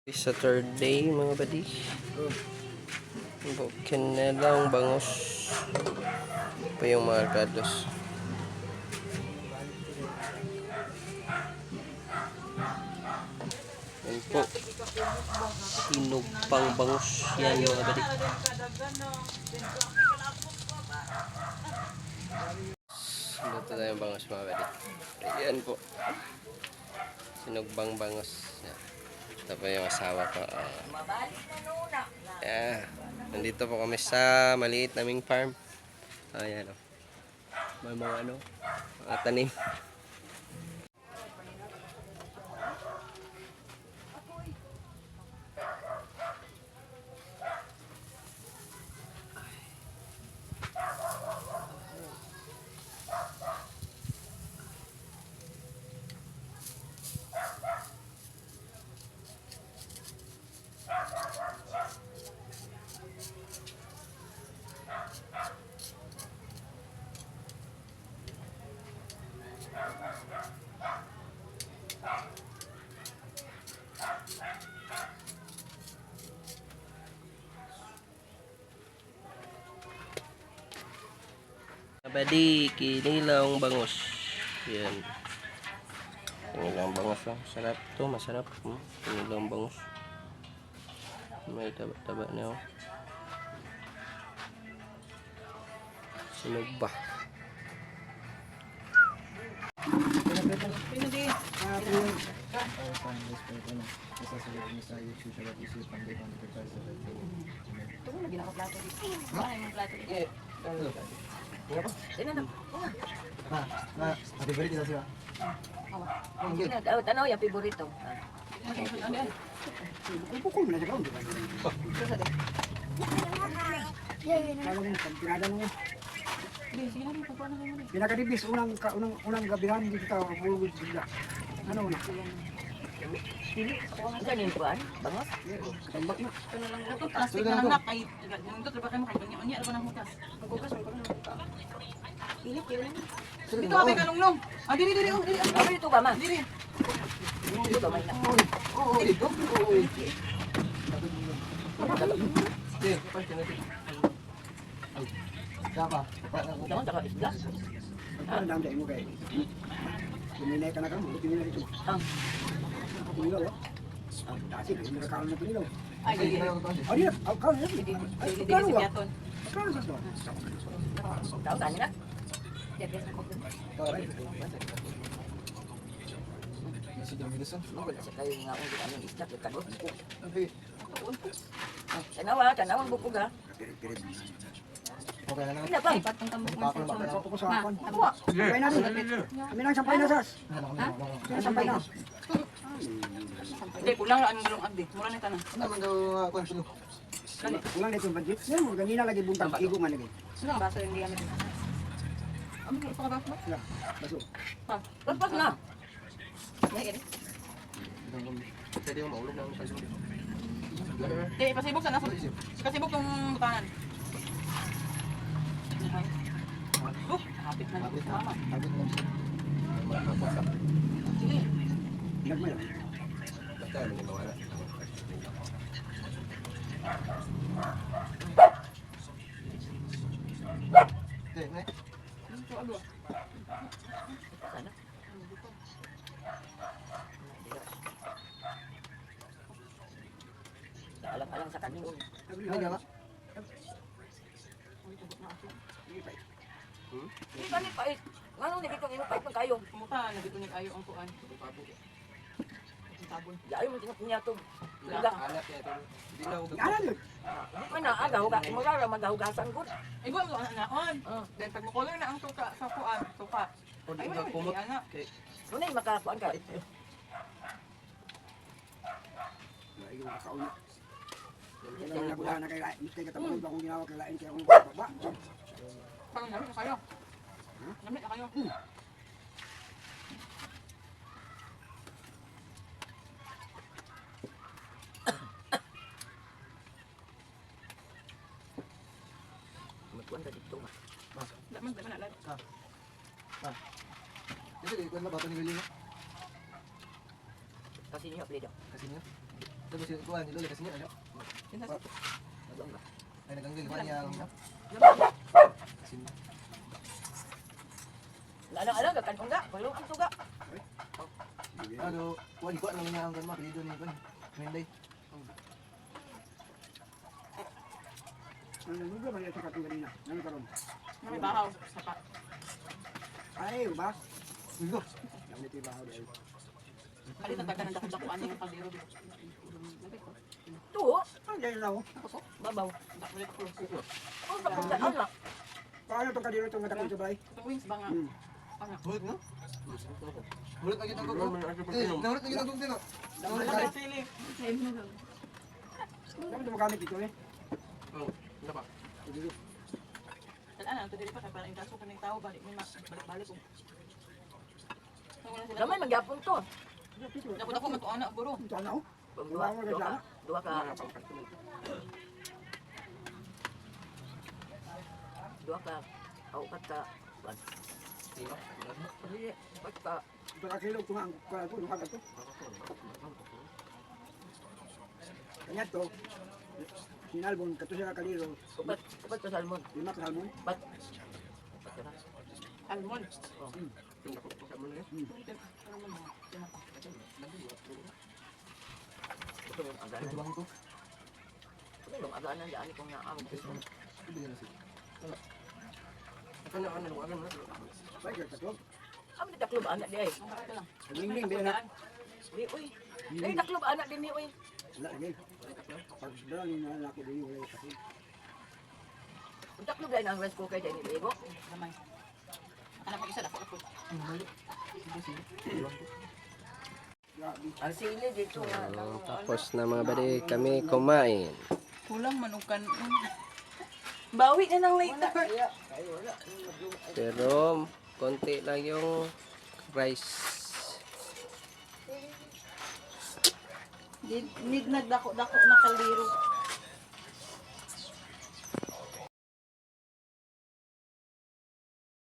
Sa third day, mga buddy. Kinilaw bangus. Ito yung mga kados. Yan po. Sinugpang bangus. Yan, mga buddy. Luto na yung bangus, mga buddy. Ayan po. Sinugbang bangus. Yan. Ito po yung asawa ko. Ah. Yeah. Nandito po kami sa maliit naming farm. Ayan o. May mga ano, mga tanim. Abadi, kinilawang bangus. Yan. Kinilawang bangus lang. Sarap to, masarap. Kinilawang bangus. May taba-taba na oh. Sinugba. Tanaw yung favorito. Pukul mo na siya kaon, di ba? Kala mo, pagpirada mo. Pinakadibis, unang, unang, unang gabihan dito ta, bulugod bigla. Ano una? Ganin kuan, bangos. Tambak na. Ito plastic na lang na kay nindot ra ba kayo kay unya ra ba nang hutas. Pilit yun. Dito abi kalunglong. Ah, diri diri oh, diri. Oh. Ano ito ba ma? Diri. Ito ba may na? Ito ka isda. Ano dami sa imo kay? Tuminay ka na kamo, tuminay dito. Ah. Pinilaw, ah. Ah, dati, hindi na kaon na pinilaw. Ay, diri. Ah, di na, ah, kaon na. Diri Ay, diri klaro si ah. Piaton. Klaro sa to. Tao saan na? Sa kayo nga ang anong isda kay kano. Tanawa, tanawa ang bukog ha. Ina pa. Ako sa akon. Sampay na rin. Kami lang sampay na, sas. Kami sampay na. Hindi kulang ra ang gulong abdi. Mura ni tanan. Kulang dito yung budget. Yan mo, ganina lagi buntag. Igo man lagi. Sino ang baso yung gamit? Amo pa ka ba? Ya, baso. Pa. Paspas na. Di pasibok sa naso. Pasibok tong butanan. Oh, hapit na dito mama. Sige. Nagmay lang. Sana. Alang-alang sa kanin. Di ba ni pait? Ngano ni bitong imo pait man kayo? Kumuta na dito ni ayo ang kuan. Ang tabon. Di ayo mo tingog niya to. Uga. Ano yun? Di man na aga huga. Mura ra magahugasan gud. Ay, buwan mo na naon. Then pag mo color na ang tuka sa kuan, tuka. Ay, wala kumot. Ana. Unay makakuan ka. Ay, yung kaon na. Kailangan na na kay lain. Miski katabang ba akong ginawa kay lain kay akong baba. Parang nami na kayo. Nami na kayo. Magkuan ka dito. Daman, daman na. Kasi niyo apelido. Tapos yung kuan, ni Lola kasi niya, ano? Ay, naganggil, kuan niya ang Sin. Alang alang gakan ga, kulo ang tuga. Ano, kuan, kuan lang niya ang kuan, mga ni kuan. Menday. Ano mo ba sa katong ganina? Ano karon? May bahaw sa pa. Ay, ba? Uy, go. Yang iti bahaw dahil. Kalit na taga ng dako-dakuan yung kaldero. Tuo, Ang dahil na ako. babaw. Dakulit ko. Oh, bakit ala? Paano itong kadiro itong matakot sa balay? Itong wings ba nga? Mulut, no? Mulut na kitang kuko. Eh, nahulot na kitang kuko, no? Nahulot Wala na. sili. Dapat magamit dito eh. Oh, ano pa? Talaan na, ito dili pa kay para intaso ka ng tao balik mo balik-balik ko. Gamay magyapon to. Dako-dako man to ana buro. Ito na oh. Duha, duha ka. Duha ka. Duha ka. Aw kat ka. Ban. Dili, pat ka. Ito ka kilo kung ang kuha ko, luha ka to. Kanya to, sinalbon, kato siya kaliro, Upat, upat ka salmon. lima ka salmon. Pat. Pat ka na. Almond. Ito yung aganan. Bang ko. Ito yung aganan daan kong naam. Ito na siya. Ano, ano, ano, ano? Bay, ka tatlo. Amo taklob anak di ay. Ningning, di na. Uy, uy. Ay taklob anak din ni uy. Wala, lagi. Pag dala ni na ako din, wala yung tatlo. Ang taklob dahil ang rice cooker dyan ni Diego. Gamay. Anak ko isa dako ako. Grabe. Ang sili dito nga. Oh, tapos na mga bade, kami kumain. Kulang man og kanon. Bawi na lang later. Pero, konti lang yung rice. Need nagdako-dako na kaldero.